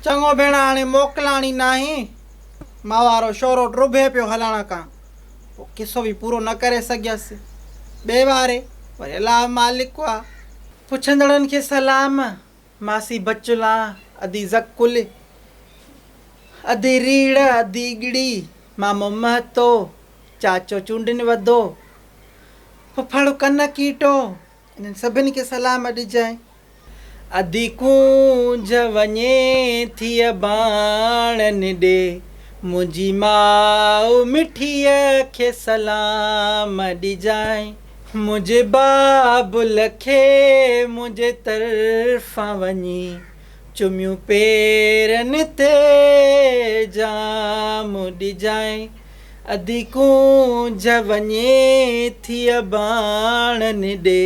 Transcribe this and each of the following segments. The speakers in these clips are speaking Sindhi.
چڱو ڀيڻ هاڻي موڪلاڻي ناهي. مان وارو شورو ٽرڀي پيو هلڻ کان. پوء قصو به پورو نه ڪري سگهيس. ٻئي واري وري الله مالڪ آ. پڇندڙن کي سلام. ماسي بچلان، ادي زڪل، ادي ريڙهه، ادي ڳڙي، مامو مهتو، چاچو چونڊين وڌو، ڦڦڙ ڪن ڪيٽو، انهن سڀني کي سلام ڏجانء. ادي ڪونج وڃي ٿي اباڻن ڏي، منهنجي ماء مٺيء کي سلام ڏجانء. منهنجي بابل کي منهنجي طرفان وڃي چميون پيرن تي جام ڏجانء. ادي ڪونج وڃي ٿي اباڻن ڏي،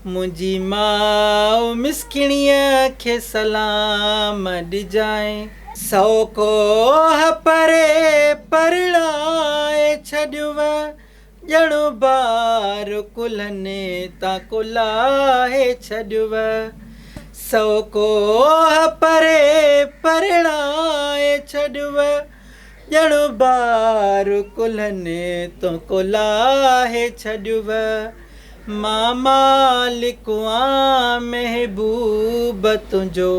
منهنجي ماء مسڪڻيء کي سلام ڏجانء. سو ڪوهه پري پرڻائي ڇڏيوء، ڄڻ بار ڪلهن تان ڪو لاهي ڇڏيوء. سو ڪوهه پري پرڻائي ڇڏيوء، ڄڻ بار ڪلهن تون ڪو لاهي ڇڏيوء. مان مالڪ آن محبوب تنهنجو،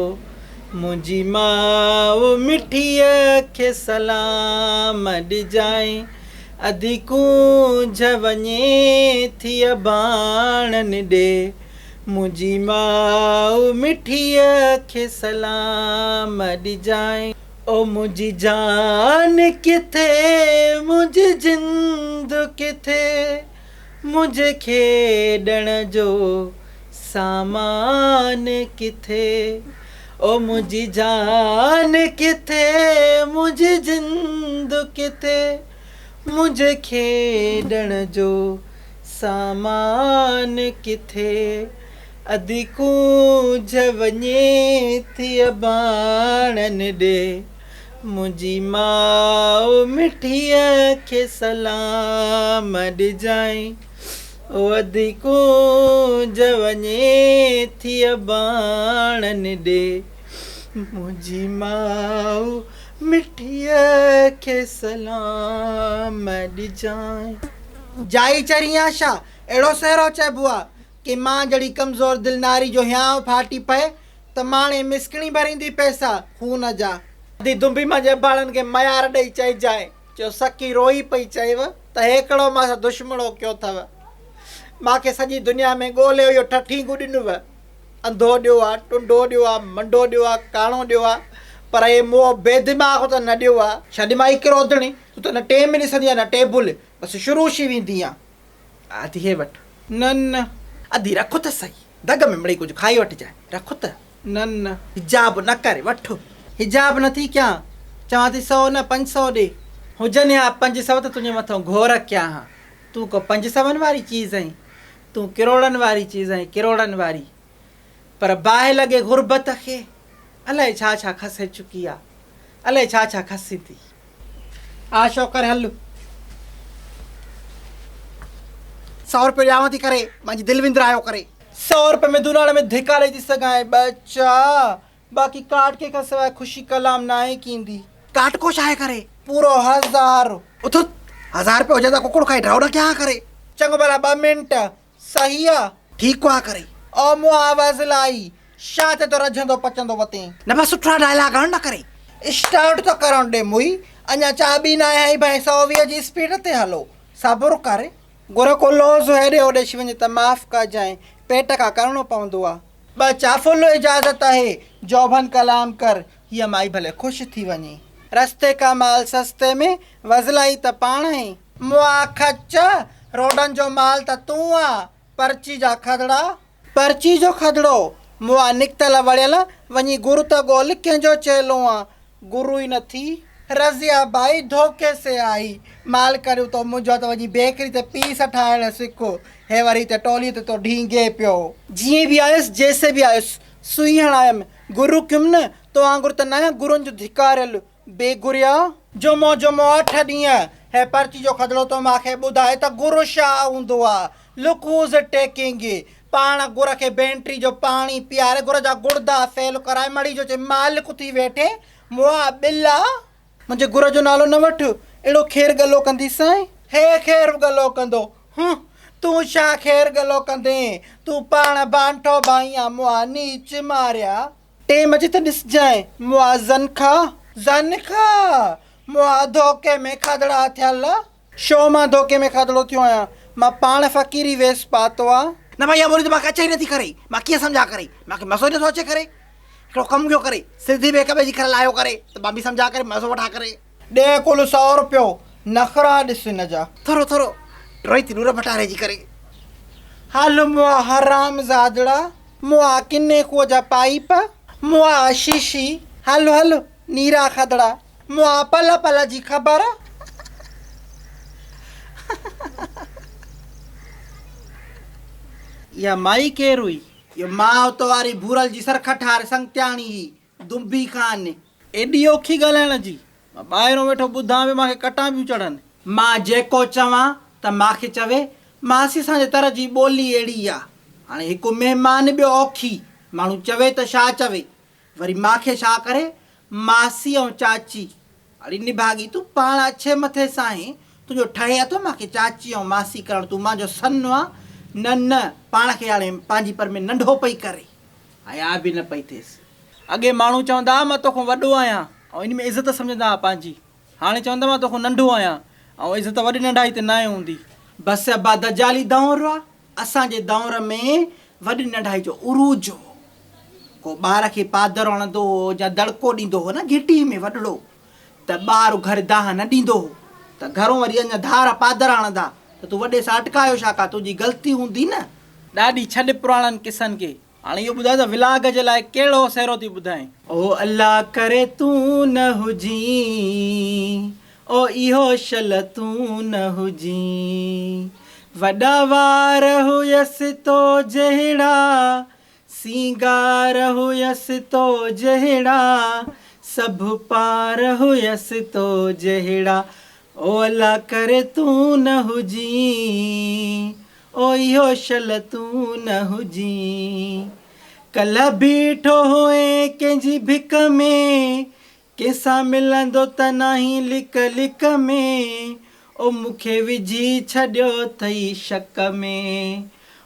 منهنجي ماء مٺيء کي سلام ڏجانء. اڌي ڪونج وڃي ٿي اباڻن ڏي، منهنجي ماء مٺيء کي سلام ڏجانء. او منهنجي جان ڪٿي، منهنجي جند ڪٿي، منهنجي کيڏڻ جو سامان ڪٿي. او منهنجي جان ڪٿي، منهنجي جند ڪٿي، منهنجي کيڏڻ جو سامان ڪٿي. ادي ڪونج وڃي ٿي اباڻن ڏي، منهنجي ماء مٺيء کي سلام ڏجانء. او ادي ڪونج وڃي ٿي اباڻن ڏي، منهنجي ماء مٺيء کي سلام ڏجانء. جائي چريان ڇا اهڙو سهرو چئبو آ؟ ڪي مان جھڙي ڪمزور دل ناري جو هيانء ڦاٽي پئي ته ماڻي مسڪڻي ڀريندي پئسا خون جا. ادي دنبي مان ڄڀاڙن کي ميار ڏئي چئجانء، چيو سڪي روئي پئي چيو ته هيڪڙو مان سان دشمڻو ڪيو اٿو. مان کي سڄي دنيا ۾ ڳولي اهو ٺٺينگو ڏنو. انڌو ڏيو آ، ٽنڊو ڏيو آ، منڊو ڏيو آ، ڪاڻو ڏيو آ، پر هي موء بي دماغ ته نه ڏيو آ. ڇڏ مائي ڪروڌڻي، تون ته نه ٽيم ڏسندي آ نه ٽيبل، بس شروع شي ويندي آن. ادي هي وٺ. نه نه. ادي رک ته سهي. دڳ ۾ مڙئي ڪجهه کائي وٺجانء. رک ته. نه نه. حجاب نه ڪر، وٺ. حجاب نه ٿي ڪيان. چوان ٿي سئو نه 500 ڏي. هجن ها 500 ته تنهنجي مٿئون گهور ڪيان ها. تون ڪو پنج سون واري چيز آهين. تون ڪروڙن واري چيز آهين، ڪروڙن واري. پر باهه لڳي غربت کي. الائي ڇا ڇا کسي چڪي آ. الائي ڇا ڇا کسيندي. آ شوڪر هل. سئو روپيو ڏيانو ٿي ڪري مانجي دل وندرايو ڪري. سئو روپئي ۾ دوناڙ ۾ ڌڪا ڏئي ٿي سگهانء ٻچا. باقي ڪاٽڪي کان سواء خوشي ڪلام ناهي ڪيندي. ڪاٽڪو ڇاهي ڪري؟ پورو هزار. اٿ هزار روپيو هجن ته ڪڪڙ کائي ڍؤ نه ڪيان ڪري. چڱو ڀلا ٻه منٽ صحيح آ. ٺيڪ آ ڪري. او مون آواز لائي. شا تي تو رجهندو پچندو وتين. نه بس سٺڙا ڊائلاگ هڻ نه ڪري. اسٽارٽ ته ڪرڻ ڏي موئي. اڃا چاٻي ناهي هنئي ڀائي 120 جي اسپيڊ تي هلو. صبر ڪر. گهر ڪو لوز هيڏي هوڏي ڇي وڃي ته معاف ڪجانء. پيٽ کان ڪرڻو پوندو آ. ٻچا فل اجازت آهي. جوڀن ڪلام ڪر. هيء مائي ڀلي خوش ٿي وڃي. رستي ڪا مال سستي ۾ وزلائي ته پاڻ هين. مئا کچ، روڊن جو مال ته تون آ، پرچي جا کدڙا. پرچي جو کدڙو، مئا نڪتل وڙيل، وڃي گر ته ڳول ڪنهن جو چيلو آن، گر ئي نه ٿي. رضيه ٻائي ڌوڪي سي آئي، مال ڪريون تو منهنجو ته وڃي بيڪري تي پيس ٺاهڻ سک، هي وري هتي ٽوليء تي ٿو ڍينگي پيو. جيئن به آيس جيسي به آيس، سوئي هڻايم، گر ڪيم نه، تو وانگر ته ناهيان گرن جو ڌڪاريل، بي گريا! جمعو جمعو اٺ ڏينهن، هي پرچي جو کدڙو تو مان کي ٻڌائي ته گر شاهه هوندو آ، لڪ هو از ٽيڪنگ، پاڻ گر کي بينٽري جو پاڻي پياري گر جا گڙدا سيل ڪرائي مڙئي جو چئي مالڪ ٿي ويٺين مئا ٻلا. منهنجي گر جو نالو نه وٺ، اهڙو خير ڳلو ڪنديسانء. هي خير ڳلو ڪندو، هون، تون ڇا خير ڳلو ڪندين، تون پاڻ بانٺو ڀائيان مئا نيچ ماريا. ٽيم اچي ته ڏسجانء، مئا زنخا، زنخا، مئا ڌوڪي ۾ کدڙا ٿيل. شو مان ڌوڪي ۾ کدڙو ٿيو آهيان، مان پاڻ فقيري ويس پاتو آ. نه ڀائي اها ٻولي ته مان کي اچي ئي نٿي ڪري، مان ڪيئن سمجهان ڪري، مان کي مزو ئي نٿو اچي ڪري. هڪڙو ڪم ڪيو ڪري، سنڌي به هڪ ٻئي جي گهر لايو ڪري ته مان به سمجهان ڪري مزو وٺان ڪري. ڏي ڪل سئو رپيو، نخرا ڏس هن جا. ٿورو ٿورو ڊوئي ٿي نور ڀٽاري جي ڪري. هل مئا حرام زادڙا، مئا ڪني کوهه جا پائيپ، مئا شيشي، هل هل نيرا کدڙا، مئا پل پل جي خبر. اها مائي ڪير هئي؟ اهو ماء تو واري ڀورل جي سرکٺار سنگتياڻي هئي، دنبي خان. ايڏي اوکي ڳالهائڻ جي؟ مان ٻاهرون ويٺو ٻڌان پيو مان کي ڪٽان پيون چڙهن. مان جيڪو چوان ته مان کي چوي، ماسي اسان جي تر جي ٻولي اهڙي آ. هاڻي هڪ مهمان ٻيو اوکي، ماڻهو چوي ته ڇا چوي. وري مان کي ڇا ڪري، ماسي ۽ چاچي. اڙي نڀاڳي تون پاڻ اڇي مٿي سان آهين، تنهنجو ٺهي اٿو مان کي چاچي ۽ ماسي ڪرڻ، تون مان جو سن آن، نه نه پاڻ کي هاڻي پنهنجي پر ۾ ننڍو پئي ڪري. حياء به نه پئي ٿئيس. اڳي ماڻهو چوندا ها مان توکان وڏو آهيان ۽ ان ۾ عزت سمجهندا ها پنهنجي. هاڻي چوندا مان توکان ننڍو آهيان ۽ عزت وڏي ننڍائي تي ناهي هوندي. بس ابا دجالي دؤر آ، اسان جي دؤر ۾ وڏي ننڍائي جو عروج هو. ڪو ٻار کي پادر هڻندو هو يا دڙڪو ڏيندو هو نه گهٽي ۾ وڏڙو ته ٻار گهر دانهن نه ڏيندو هو ته گهرون وري اڃا ڌار پادر هڻندا ته تون وڏي سان اٽڪايو ڇا ڪا تنهنجي غلطي هوندي نه. ڏاڏي ڇڏ پراڻن قصن کي هاڻي اهو ٻڌاء ته ولاگ جي لاء ڪهڙو سهرو ٿي ٻڌائين. او الله ڪري تون نه هجين او اهو شل تون نه هجين وڏا وار هيس تو جهڙا سينگار هيس تو جهڙا سڀ پار هيس تو جهڙا او الله ڪري تون نه هجين او اهو شل تون نه هجين ڪلهه بيٺو هئين ڪنهن جي ڀڪ ۾ ڪنهن سان ملندو ته ناهين لڪ لڪ ۾، او مون کي وجهي ڇڏيو اٿئي شڪ ۾،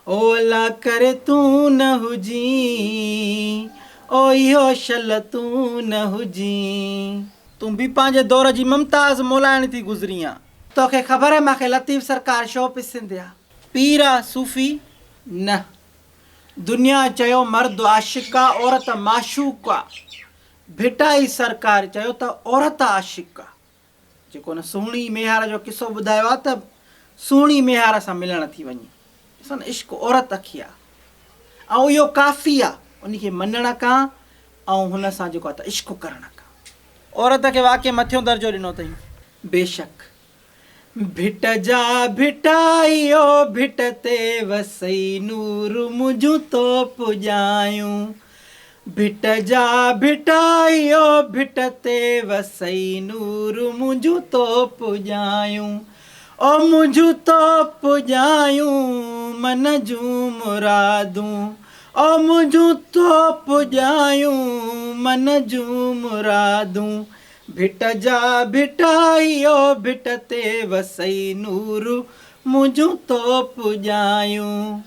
او الله ڪري تون نه هجين، او اهو شل تون نه هجين. تون به پنهنجي دور جي ممتاز مولائڻ ٿي گذرين آ. توکي خبر آهي مان کي لطيف سرڪار شو پسند آ. پير آ صوفي نه. دنيا چيو مرد عاشق آ عورت معشوق آ. ڀٽائي سرڪار چيو ته عورت عاشق آ. جيڪو ان سهڻي ميهار جو قصو ٻڌايو آ ته سهڻي ميهار سان ملڻ ٿي وڃي. ڏسو نه عشق عورت کي آ ۽ اهو ڪافي آ ان کي مڃڻ کان ۽ هن سان جيڪو آ ته عشق ڪرڻ کان. عورت کي واقعي مٿيون درجو ڏنو اٿئي. بيشڪ ڀٽ جا ڀٽائي او ڀٽ تي وسئي نور منهنجون تو پڄايون ڀٽ جا ڀٽائي او ڀٽ تي وسئي نور منهنجون تو پڄايون او منهنجون تو پڄايون من جون مرادون او منهنجون تو پڄايون من جون مرادون ڀٽ جا ڀٽائي او ڀٽ تي وسئي نور منهنجون تو پڄايون.